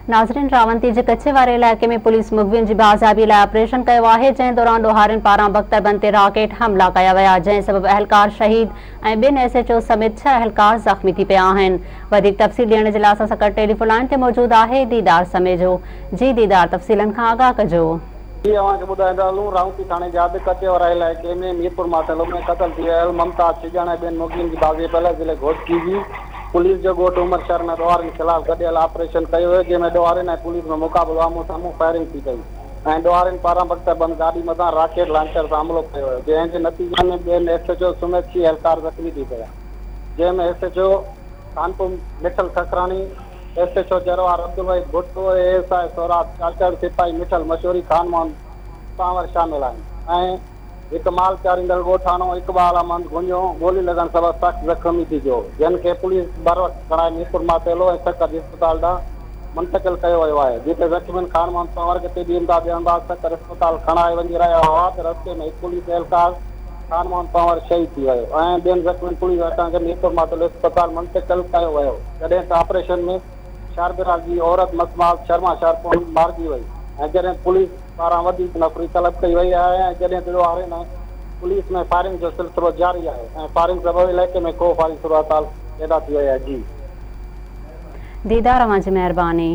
ناظرين راونتي جي ڪچي واري علائقي ۾ پوليس مغوين جي بازيابي لاء آپريشن ڪيو آهي جنهن دوران ڏوهارين پاران بختربند تي راڪيٽ حملا ڪيا ويا جنهن سبب اهلڪار شهيد ۽ ٻن ايس ايڇ او سميت ڇهه اهلڪار زخمي ٿي پيا آهن وڌيڪ تفصيل ڏيڻ جي لاء اسان سان گڏ ٽيليفون لائين تي موجود آهي ديدار سميجو جي ديدار تفصيلن کان آگاهه ڪجو. جي اوهان کي ٻڌائيندا هلون راونتي ٿاڻي جي حد ڪچي وارا علائقي ۾ ميرپور ماٿيلو ۾ قتل ٿي ويل ممتاز ڇڄڻ ۽ ٻين مغوين جي بازيابي لاء ضلعي گهوٽڪي جي پوليس جو ڳوٺ عمر شھر ۾ ڏوهارين خلاف گڏيل آپريشن ڪيو ويو جنهن ۾ ڏوهارين ۽ پوليس ۾ مقابلو آمهون سامهون فائرنگ ٿي پئي ۽ ڏوهارين پاران بڪتربند گاڏي مٿان راڪيٽ لانچر سان حملو ڪيو ويو جنهن جي نتيجي ۾ ٻين ايس ايڇ او سميت ڇهه اهلڪار زخمي ٿي پيا جنهن ۾ S H O Khanpur Mithal Sakhrani, S H O Jarwar Abdul Wahid Bhutto, A S I Sohrab Chachar, سپاهي مٺل مشوري، خان محمد پنهور شامل آهن ۽ هڪ مال چاريندڙ ڳوٺاڻو اقبال احمد گهنجو گولي لڳڻ سبب سخت زخمي ٿي پيو، جنھن کي پوليس بروقت کڻائي ميرپور ماٿيلو ۽ سکر جي اسپتال ڏانهن منتقل ڪيو ويو آهي، جتي زخمين خان محمد پنهور کي طبي امداد ڏيڻ بعد سکر اسپتال کڻائي وڃي رهيا هئا ته رستي ۾ هڪ پوليس اهلڪار خان محمد پنهور شهيد ٿي ويو ۽ ٻين زخمين پوليس هٿان کي ميرپور ماٿيلو اسپتال منتقل ڪيو ويو، جڏهن ته آپريشن ۾ شاربراز جي عورت مسمات شرما شارپون مارجي وئي ۽ جڏهن پوليس پاران وڌيڪ نفري طلب ڪئي وئي آهي ۽ جڏهن ته ڏوهارين ۽ پوليس ۾ فائرنگ جو سلسلو جاري آهي ۽ فائرنگ سبب علائقي ۾ خوف واري صورتحال پيدا ٿي وئي آهي. جي. ديدار اوهان جي مهرباني.